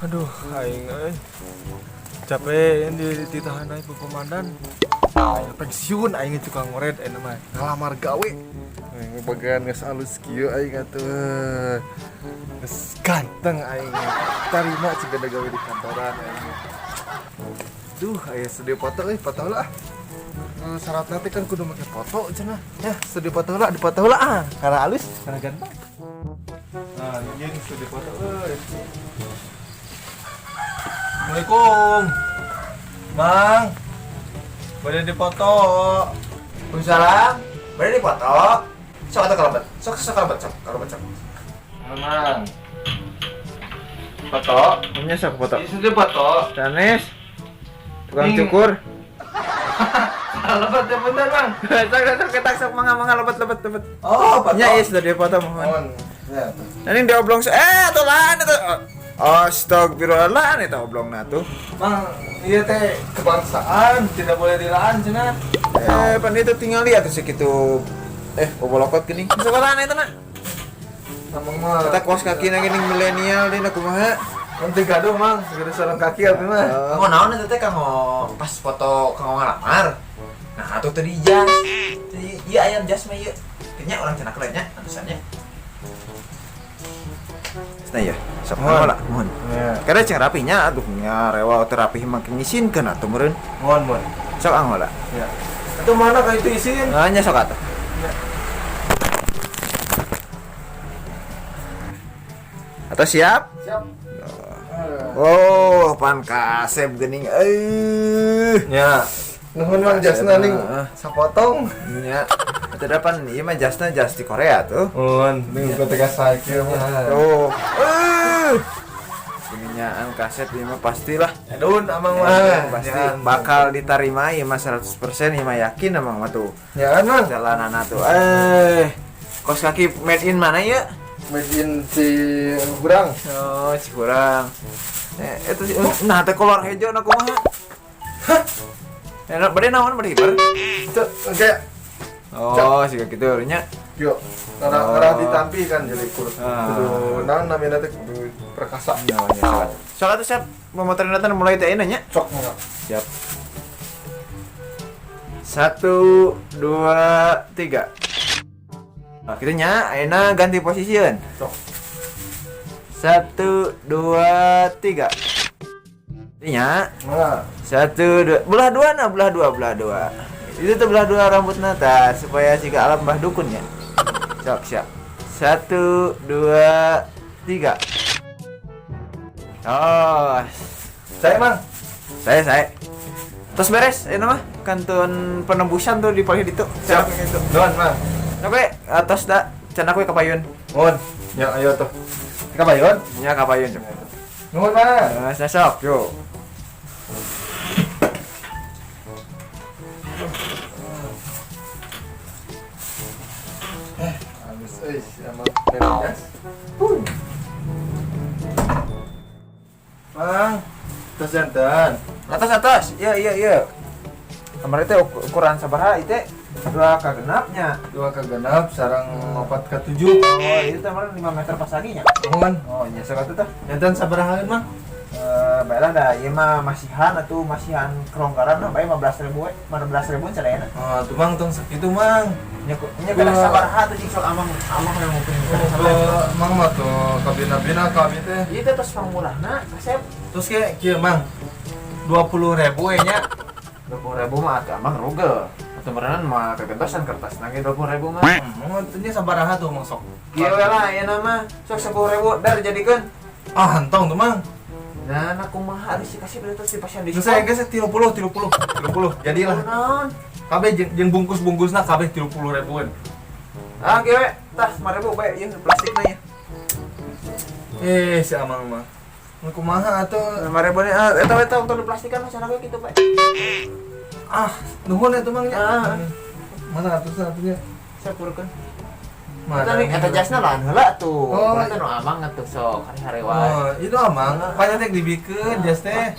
Aduh, aing euy. Capek ini ditahan aing ku komandan. Aing pensiun, aing tukang ngored aing mah. Ngalamar gawe. Aing bagian geus alus kieu aing atuh. Geus ganteng aing. Tarima ciga gawe di kantoran aing. Duh, aya studio foto euy, foto heula ah. Eh, syaratna teh kan kudu make foto cenah. Ya, studio foto heula, dipoto heula ah. Karena alus, karena ganteng. Nah, ini studio foto euy. Assalamualaikum. Mang. Boleh dipoto. Waalaikumsalam. Boleh dipoto? Sok atau kalebet? Sok sok kalebet, sok kalebet, sok. Mang. Foto. Ini sok foto. Ini studio foto. Sanes. Tukang cukur. Lebet ya bentar, Mang. Sok sok ketak sok mangga mangga lebet lebet lebet. Oh, foto. Nya iya sudah dipoto, mohon. Mohon. Ya, tuh. Ini dioblong, eh atuh lahan itu. Astagfirullah, itu oblongna tuh. Mang, iya teh kebangsaan tidak boleh dilaan cenah. Eh, pan itu tinggal lihat tuh segitu. Eh, bobolokot gini. Sekolahan itu nak. Amang mah. Kita kos kaki na gini milenial deh, kumaha. Nanti gaduh, Mang, segera sarang kaki apa mah. Kanggo naon eta teh, kanggo pas foto kanggo ngalamar? Nah, atuh teu di jas. Iya, aya jas mah ieu. Kayaknya orang cenah nya atusannya. Nah ya, sok Mohon. lah, mohon. Ya. Karena cing rapinya, aduh nya rewa teu rapih mah ngisinkeun atuh meureun. Mohon, mohon. Sok anggo lah. Ya. Itu mana kayak itu isin? Nah, nya sok atuh. Ya. Atau siap? Siap. Oh, pan kasep geuning euy. Ya. Nuhun, Mang, jasna ning sapotong. Nya. Eta depan ieu mah jasna jas di Korea tuh. Mohon, ning ketika saya mah. Tuh. Eh. Ininyaan kaset ieu mah pastilah. Edun amang mah. Pasti bakal diterima ieu mah 100% ieu mah, yakin amang mah tuh. Ya kan, Mang. Jalanana tuh. Eh. Kos kaki made in mana ya? Made in Cihurang. Oh, Cihurang. Eh, itu sih. Nah, teh kolor hejo na kumaha? Hah? Eh, bade naon, bade hiber? Itu kayak Oh, siga kitu nya. Yo, arah Oh. arah ditampi kan jadi kur. Ah. Kudu naon namanya teh, kudu perkasa. Ya, ya. Sok atuh siap pemotretan mulai teh nya. Sok mangga. Siap. 1, 2, 3. Nah, kitu nya, ayeuna ganti posisi. Sok. 1, 2, 3. Nya. Mangga. 1, 2, belah dua nah, belah dua, belah dua. Itu tuh belah dua rambutna tah supaya siga alam mbah dukun ya. Sok siap. 1, 2, 3. Oh, Saya, Mang. Saya. Terus beres, ini mah kantun penembusan tuh di paling ditu. Siap. Gitu. Nuhun, Mang. Oke, atas dah cenah we kapayun. Nuhun. Ya, ayo tuh. Kapayon? Nya kapayun. Nuhun, Mang. Eh, sok, yuk. Eh, habis euy si amang beres. Mang, tos jantan. Atas atas. Iya iya iya. Kemarin teh ukuran sabaraha itu? 2 kagenapnya. 2 kagenap sareng 4 ka 7. Oh, itu teh kemarin 5 meter pasaginya. Nuhun. Oh, nya sok atuh tah. Jantan sabaraha Mang? Eh, baiklah dah, ieu mah masihan atuh, masihan kelonggaran mah bae 15.000 we. 15.000 sadayana. Oh, tuh Mang, tong sakitu, Mang. Nya nya kada sabaraha atuh cing sok amang amang yang mungkin. Oh, Mang mah tuh kabina-bina kami teh. Ieu teh tos pangmurahna, kasep. Terus kayak kieu, Mang. 20.000 we nya. 20.000 mah atuh amang ruge. Atuh meureunan mah kegentosan kertas nage 20.000 mah. Hmm, nya sabaraha tuh Mang sok? Kieu we lah ayeuna mah, sok 10.000 dar jadikeun. Ah, hentong tuh, Mang. Nah, nah kumaha ari si kasih berarti si pasien Terus saya geus 30 30 30. Jadilah. Naon? Kabeh jeung bungkus-bungkusna kabeh 30 ribuan. Ah, kieu we. Tah, 5.000 bae ieu plastikna ya. Eh, si amang mah. Mun kumaha atuh? 5.000 nya, ah, eta eta untuk diplastikan mah sana we kitu bae. Ah, nuhun atuh Mang nya. Ah. Mana atuh satunya? Sapurkeun. Mana? Eta nih, eta jasna lahan heula tuh. Oh. Berarti nu amang atuh sok hari-hari wae. Oh, itu amang. Banyak teh dibikeun jas teh.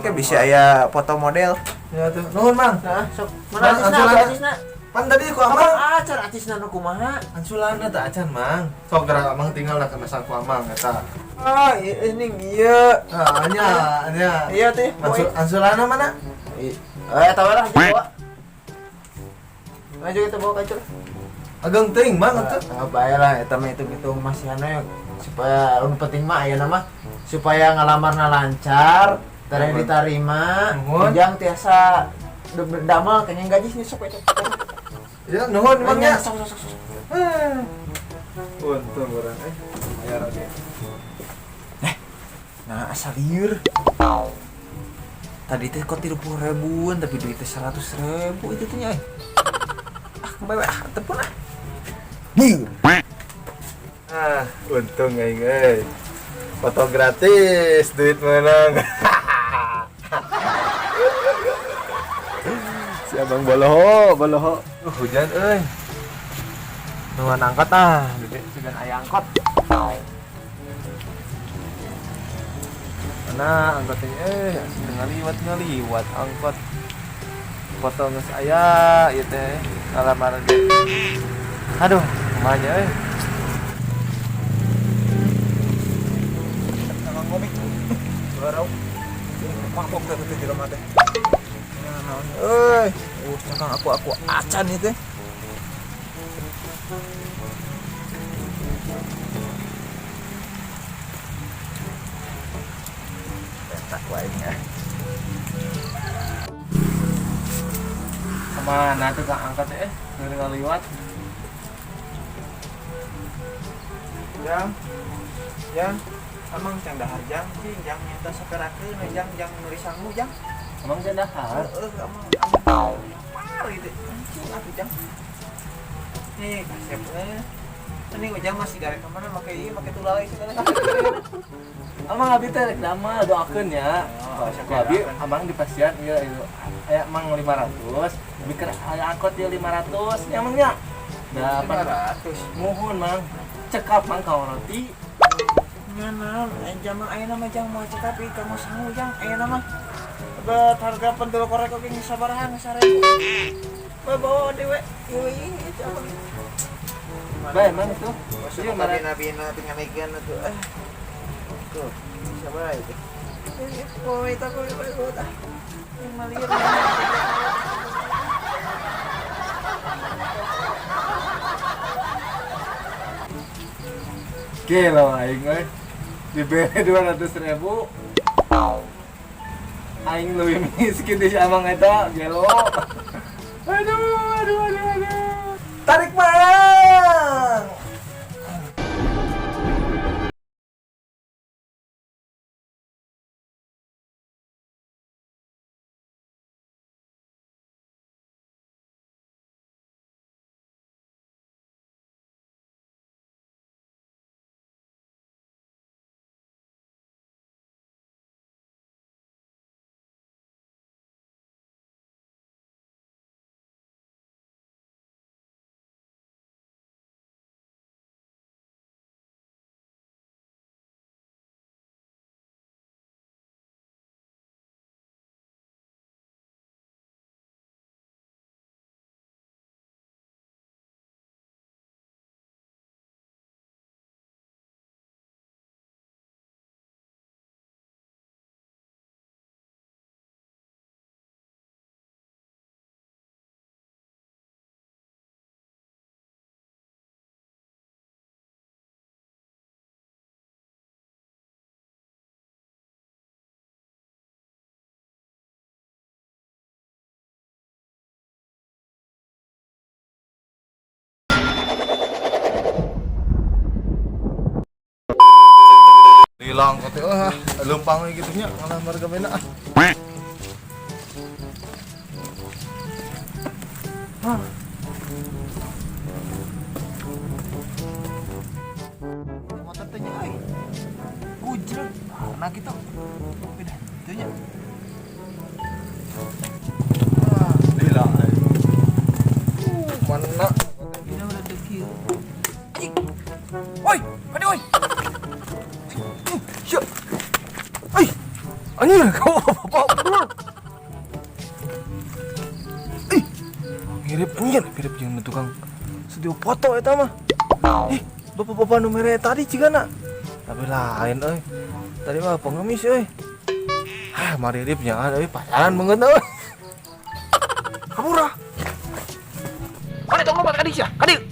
Kan bisa aya foto model. Ya tuh. Nuhun, Mang. Nah, sok Mang, mana acisna? ansulan. Acisna? Pan tadi ku Amang amang. acan acisna nu kumaha? Ansulanna teh acan, Mang. Sok gerak amang tinggal lah kena saku amang eta. Ah, ini iya. Ah, nya, nya. Iya teh. Ansulana mana? Eh, tahu lah, bawa. Maju kita bawa kacau. Ageng teuing mang atuh. Ah, bae lah eta mah hitung-hitung masih anu supaya anu penting mah aya nama supaya ngalamarna lancar, terang diterima, Nuhun. ujang tiasa damel kayaknya gaji sih sok eta. Ya, nuhun mang nya. Sok sok sok. Sok. Untung urang bayar oge. Nah, asa lieur. Tadi teh kok 30 ribuan tapi duitnya 100 ribu itu tuh nya. Ah, kembali ah, tepun ah. Lieur. Ah, untung aing euy. Foto gratis, duit menang. Si abang boloho, boloho. Hujan euy. Nungguan angkot ah, gede sugan aya angkot. Mana angkotnya asli ngaliwat ngaliwat angkot. Foto geus aya ieu teh ngalamar ge. Aduh, kumaha nya euy. Emang komik. Baru. Mabok teh teh jelema teh. Nah, naon euy. Cangkang aku acan ieu teh. Petak wae nya. Kemana tuh kang angkot teh ngaliwat. Jang. Jang. Amang can dahar jang, cing jang nyata saperakeun we jang jang meuli sangu jang. Emang can dahar? Heeh, amang amang. Par gitu. Cing atuh jang. Nih, kasep we. Ini ujang masih garek kemana make ieu make tulalai segala. Amang abi teh rek damel doakeun ya. Oh, Ku abi amang di pasian ieu ieu aya mang 500, mikir aya angkot ieu 500 nya mang nya. Da 500. Muhun mang. Cekap mang ka roti. Nya naon, jang ayeuna mah jang mau cekap ieu kamu sangu jang ayeuna mah. Bet harga pentol korek oge geus sabaraha geus 1000. Bae bawa dewe. Ieu ieu itu amang. Bae mang itu. Masuk Ieu ke bina-bina tinggal tuh. Tuh, siapa itu? Ini koi tak koi koi koi ah. Yang malir. Gelo aing euy. Dibere 200.000. Aing leuwih miskin di si amang eta, gelo. Aduh, aduh, aduh, aduh. Tarik mang. Hilang kok teh ah, leumpang we kitu nya ngalamar gawena ah. Hah. Motor teh nya euy. Gujrek. Nah gitu. Beda itu nya. Ah, lila aing. Mana? Beda udah teu kieu. Anjing. Woi, kade woi. Syuk. Ai. Anjir, kau apa? Ih. Mirip anjir, mirip jeung tukang studio foto eta mah. Ih, bapak-bapak nu mere tadi cigana. Tapi lain euy. Tadi mah pengemis euy. Ah, maririp jangan euy, pacaran banget euy. Kabur ah. Mana tong lompat ka dieu sia? Ka dieu.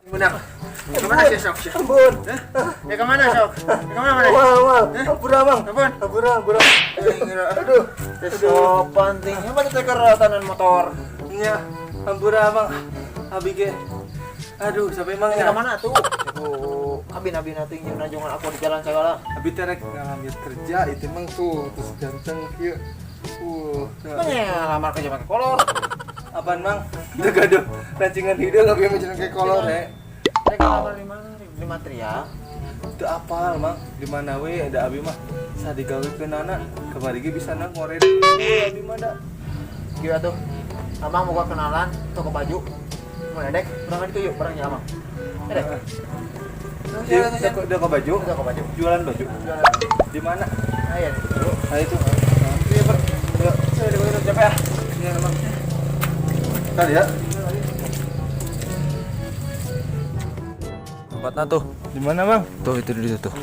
Menang. Kemana sih sok? Ampun. Ya kemana sok? Ya kemana mana? Wah, wah. Ampura, Bang. Ampun. Ampura, ampura. Aduh. Sopan ting. Apa teh keratanan motor? Nya, ampura, Bang. Abi ge. Aduh, sampai emang Ya ya. kemana tuh? Aduh, abin-abin atuh yang najungan aku di jalan segala. Abi teh rek ngambil kerja itu emang tuh terus ganteng kieu. Mana ya lamar kerja pakai kolor? Apaan, Mang? Teu gaduh rancingan hideung abi mah jeneng kayak kolor eh. Rek lamar di mana? Di material. Teu apal, Mang. Di mana we ada abi mah. Sadigawekeunana kamari ge bisa nang ngored. Abi mah da. Gila tuh. Amang mau gua kenalan toko baju. Mau edek, berangkat itu yuk, barangnya Amang. Edek. Dia ke baju? Toko baju. Jualan baju. Jualan. Di mana? Ah iya, dulu. Nah itu. Iya, Bro. Yuk, Saya udah capek ah. Iya, Mang. Ntar ya. Tempatnya tuh. Di mana, Bang? Tuh itu di situ tuh.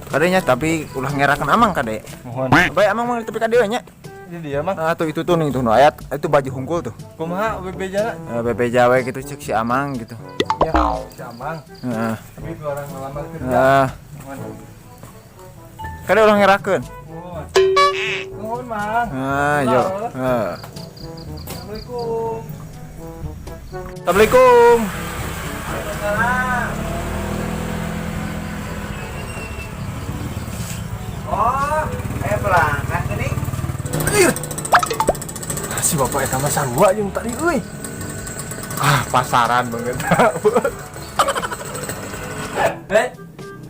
Kadenya tapi ulah ngerakeun Amang kade. Mohon. Baik Amang mah di tepi kade nya. Ini dia, Mang. Nah, tuh itu tuh nih tuh nu ayat itu baju hungkul tuh. Kumaha bebejana? Bebeja we gitu cek si Amang gitu. Ya, si Amang. Heeh. Tapi itu orang ngelamar kerja. Heeh. Mohon. Kade ulah ngerakeun. Mohon. Mohon, Mang. Ah, yo. Heeh. Assalamualaikum. Assalamualaikum. Oh, pelanggan gini. Si bapak eta mah sarua jeung tadi euy. Ah, pasaran banget. Eh,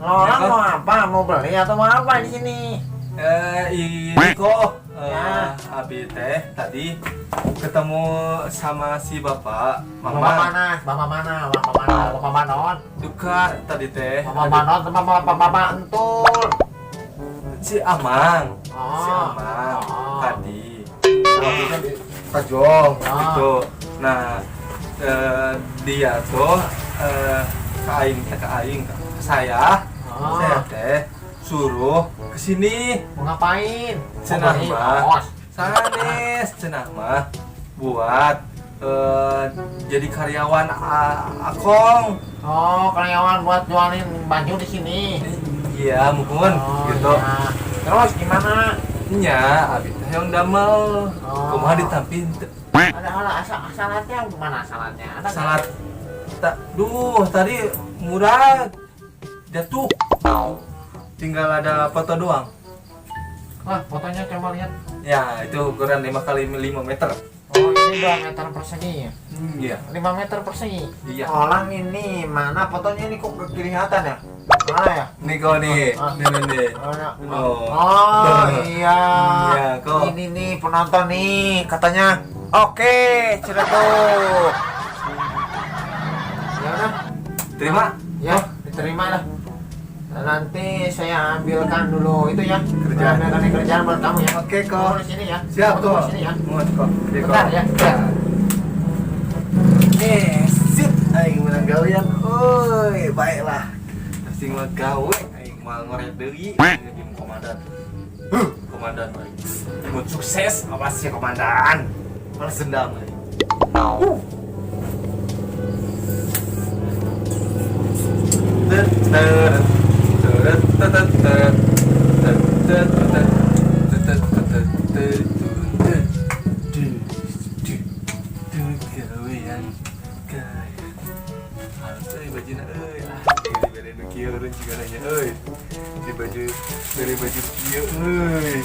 Orang mau apa? Mau beli atau mau apa di sini? Ini kok Ya. Abi teh tadi ketemu sama si bapak, Bapak mama. mana? Bapak mana? Bapak mana? Bapak Manon. Duka tadi teh. Bapak Manon sama Bapak Bapak Entul. Si Amang. Oh. Si Amang Oh. tadi. Waktu kan di Kajong gitu. Nah, dia tuh ke aing, ke aing, ke saya. Oh. Saya teh suruh ke sini. Mau ngapain? Cenah Mau beli mah. kaos. Sanes cenah mah buat jadi karyawan Akong. Oh, karyawan buat jualin baju di sini. Iya, mungkin Oh, gitu. iya. Terus gimana? Nya, abi teh yang damel. Oh. Kumaha ditampil teu? Ada hal asal salahnya gimana salahnya? Ada nggak? Salat tak duh tadi murah jatuh. Tinggal ada foto doang. Wah, fotonya coba lihat. Ya, itu ukuran 5 kali 5 meter. Oh, ini 2 meter persegi ya? Iya. 5 meter persegi. Iya. Orang ini mana fotonya ini kok kelihatan ya? Mana ya? Nih kau nih. Ah. Nih nih nih. Mana? Oh. Oh, iya. Iya, kok. Ini nih penonton nih katanya. Oke, sudah tuh. Ya udah. Terima. Ya, diterima lah. Nah, nanti saya ambilkan dulu itu ya. Kerjaan. Ambilkan kerjaan buat kamu ya. Oke, kok. Kamu di sini ya. Siap, Kamu tunggu kok. di sini ya. Mohon kok. Iya, kok. Bentar ya. Bentar. Nih, sip. Aing menang gawean. Oi, baiklah. Pasti mah gawe, aing mah ngoret deui. Aing jadi komandan. Huh, komandan aing. Mun sukses, awas ya komandan. Malah dendam aing. Tet, tet, tet, tet, tet, tet, tet, tet, tet, tet, tet, tet, tet, du, du, du, gawean, gawean. Halus euy bajuna euy. Ah, gini bere nu kieu urang jiga nanya euy. Di baju bere baju kieu euy.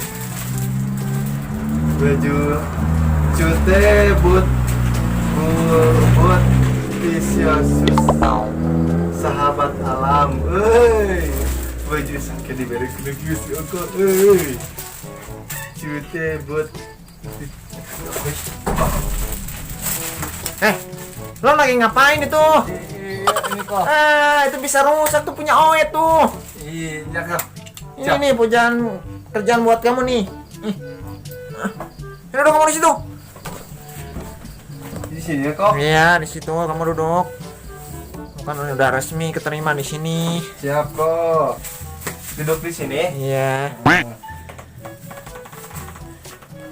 Baju cute but but Tisiasus sahabat alam euy. Baju sakit diberi kena kieu si Oko euy. Cute buat. Eh, lo lagi ngapain itu? Iya, ini kok. Ah, itu bisa rusak tuh punya Oe tuh. Iya kok. Ini nih pujaan kerjaan buat kamu nih. Nih. Ini duduk kamu di situ. Di sini ya kok. Iya, di situ kamu duduk. Bukan udah resmi keterima di sini. Siap kok. Duduk di sini. Iya.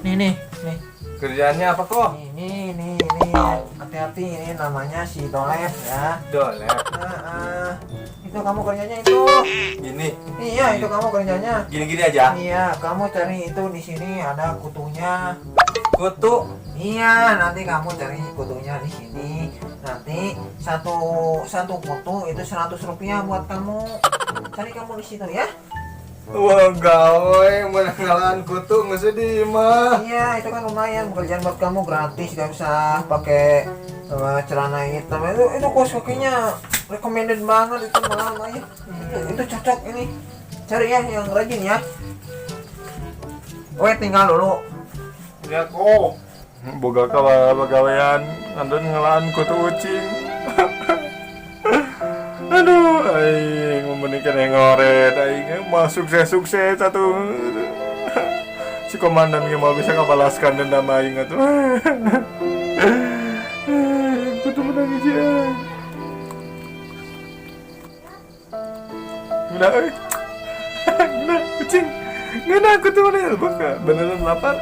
Nih nih, nih. Kerjaannya apa kok? Ini nih, ini. Hati-hati, ini namanya si Dolep ya. Dolep. Ah, ah. Itu kamu kerjanya itu. Gini. Iya, itu kamu kerjanya. Gini-gini aja. Iya, kamu cari itu di sini ada kutunya. Kutu. Iya, nanti kamu cari kutunya di sini. Nanti satu satu kutu itu Rp100 buat kamu. Cari kamu di situ ya. Wah, gawe menanggalan kutu nggak sedih mah. Iya, itu kan lumayan pekerjaan buat kamu gratis, gak usah pakai celana hitam. Itu kaos kakinya recommended banget itu malam aja. Itu cocok ini. Cari ya yang rajin ya. Oke, tinggal dulu. Ya kok. Boga pagawean ngandun ngelaan kutu ucing. Aduh, aing memenikkan yang ngoret, aing mah sukses-sukses atuh. Si komandan ge mau bisa ngabalaskan dendam aing atuh. Kutu menang hiji aing. Ngeunah euy. Ngeunah ucing. Ngeunah kutu menang boga beneran lapar.